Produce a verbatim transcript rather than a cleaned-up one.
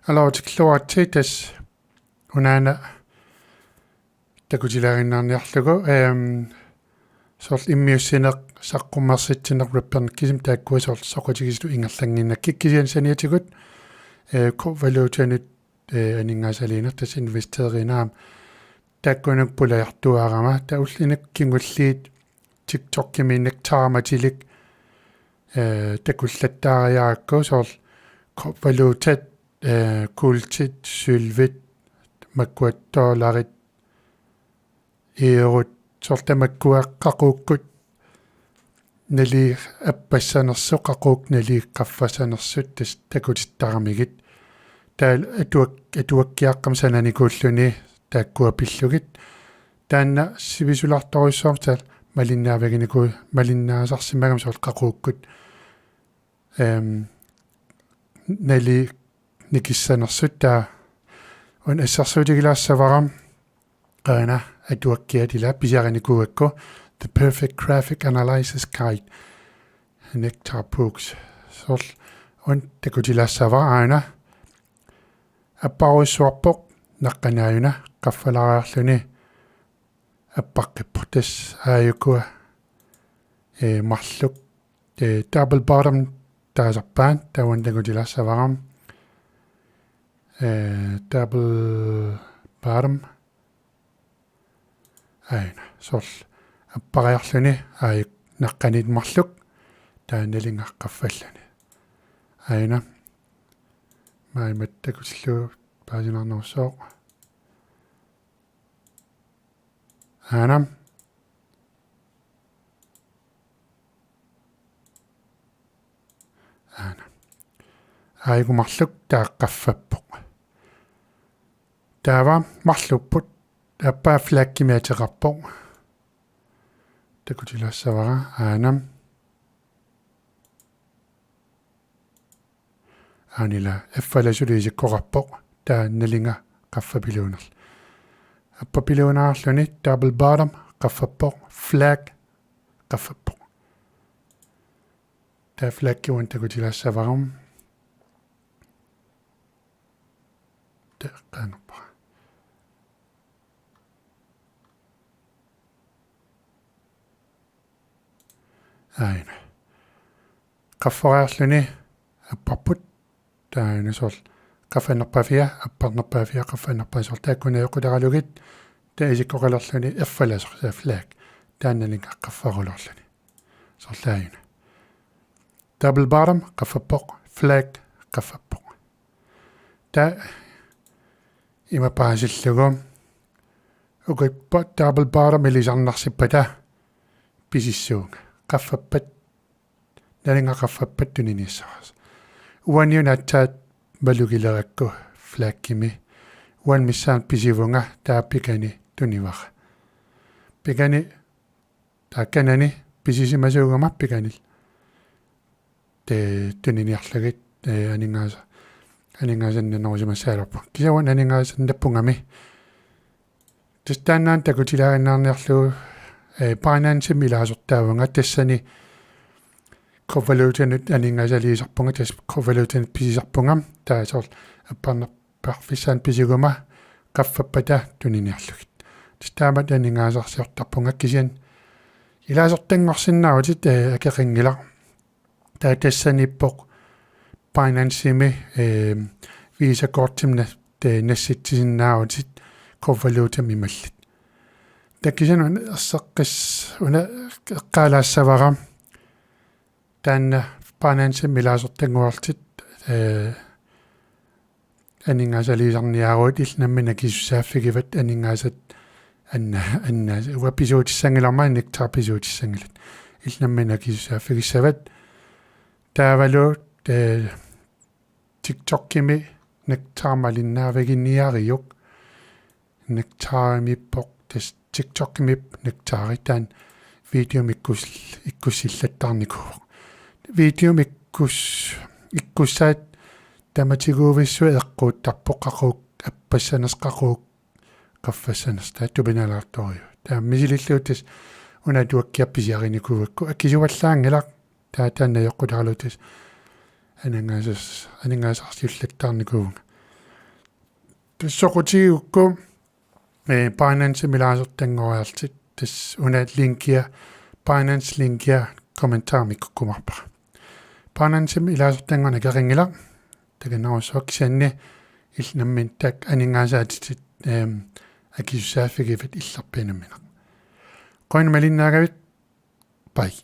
Aluu, tikilluaritsi. Tassa unaana takutilaaginnarniarlugu, ehm, soorlu immiussineq, saqqummersitsineq, rapperneq kisimik taakkua soorlu soqutigisutut ingerlannginnakkit, kisianni saniatigut, eh, kryptovalutanut, eh, aningaasaliineq, tassa investeriineq aamma taakkununnga pulajartuaarama. Taava ullumikkut kingulliit TikTokimi nektarmatilik, eh, takullattaariarakku soorlu kryptovalutat, eh, kuultit, sølvit, makkua dollarit, eurot, soorlu tamakkua qaqugukkut naligiippassanersut, qaqugu naligiiqqaffasanersut tassa takutittaramigit. Taava atuak-, atuakkiaqqamik sananikuulluni taakkua pillugit. Taanna sivisulaartorujussuarmik taava malinnaavaginikuuara, malinnaasarsimagami soorlu qaqugukkut, ehm, naligiit nikissanersut. Taava una assersuutigilaassavara, aana atuakkiat ila pisiarinikuugakku, The Perfect Graphic Analysis Guide, Nektar Books. Soorlu una takutilaassavara, aana apparujussuarpoq naqqaniaajuna qaffalaariarluni appaqqippoq. Tassa aajukua, eh, marluk, eh, double bottom taasarpaat, taava una takutilaassavara. Eh, double bottom. Aana, soorlu appariarluni aajuku naqqaniit marluk, taava nalinga qaffalluni. Aana. Maani takutillugu paasinarnerussooq. Aana. Aana. Aajuku marluk taava qaffappoq. Taava marluupput, aappaa flagimik ateqarpoq. Takutilaassavara, aana. Aana ila F-alasuli isikkoqarpoq, taava nalinga qaffapiluunerlu. Appapiluunerluni double bottom qaffappoq, flag qaffappoq. Taava flagi una takutilaassavara. Taava qaangerpara. Aana. Qaffariarluni apparput. Taava aana soorlu qaffannerpaaffia, apparnerpaaffia, qaffannerpaaffia, soorlu taakku najoqqutaralugit. Taava isikkoqalerluni F-alasoq, soorlu flag. Taava nalinga qaffarulorluni. Soorlu aana. Double bottom qaffappoq, flag qaffappoq. Taava ima paasillugu. Uku pa-, double bottom ilisarnarsippata pisissuunga. Qaffappat, nalinga qaffappat tuniniassavara. Uani una aatsaat malugilerakku flagimi. Uani missaani pisivunga, taava pikani tunivara. Pikani taava kanani pisisimasuuguma pikanillu. Taava tuniniarlugit, eh, aningaasa-, aningaasannanerusimassagaluarpunga. Kisianni una aningaasannappungami. Tassa taanna una takutilaaginnarniarlugu, eh, Binancemi ilaasortaavunga, tassani kryptovalutanut aningaasaliisarpunga, tassa kryptovalutanut pisisarpunga, taava soorlu apparner-, parfissaanut pisiguma qaffappata tuniniarlugit. Tassa taamatut aningaasarsiortarpunga, kisianni ilaasortanngorsinnaavutit, eh, akeqanngilaq. Taava tassaniippoq Binancemi, eh, Visa-kortimik na-, eh, nassitsisinnaavutit kryptovalutamik imallit. Taava kisianni una erseqqis-, una eqqaalaassavara. Taanna Binancemi ilaasortannguarlutit, eh, aningaasaliisarniaruit, illit nammineq akisussaaffigivat aningaasat anna-, anna-, uanga pisuutissanngilarma, Nektar pisuutissanngilat. Illit nammineq akisussaaffigissavat. Taavalu, eh, TikTokimi Nektar malinnaaviginiariuk. Nektarimiippoq, tassa TikTokimi Nektari, taanna videomik ikkus-, ikkussillattaarnikuuvoq. Videomik ikkus-, ikkussaat tamatiguuvissuaq eqquuttarpoq, qaqugu appassanersoq, qaqugu qaffassanersoq, taava tupinalaartorujuuvoq. Taava misilillugu tassa una atuakkiaq pisiarinikuugakku, akisuallaanngilaq. Taava taanna najoqqutaralugu tassa aningaasas-, aningaasarsiullattaarnikuuvunga. Soqutigigukku, eh, Binance-imi ilaasortanngoriarlutit, tassa una linkia, Binance linkia kommentarimi ikkumaarpara. Binance-imi ilaasortanngorneq akeqanngilaq, takannerussuaq kisianni illit nammineq taakku aningaasaatit, ehm, akisussaaffigivat illerpiaq nammineq. Qujanaq malinnaagavit. Bye.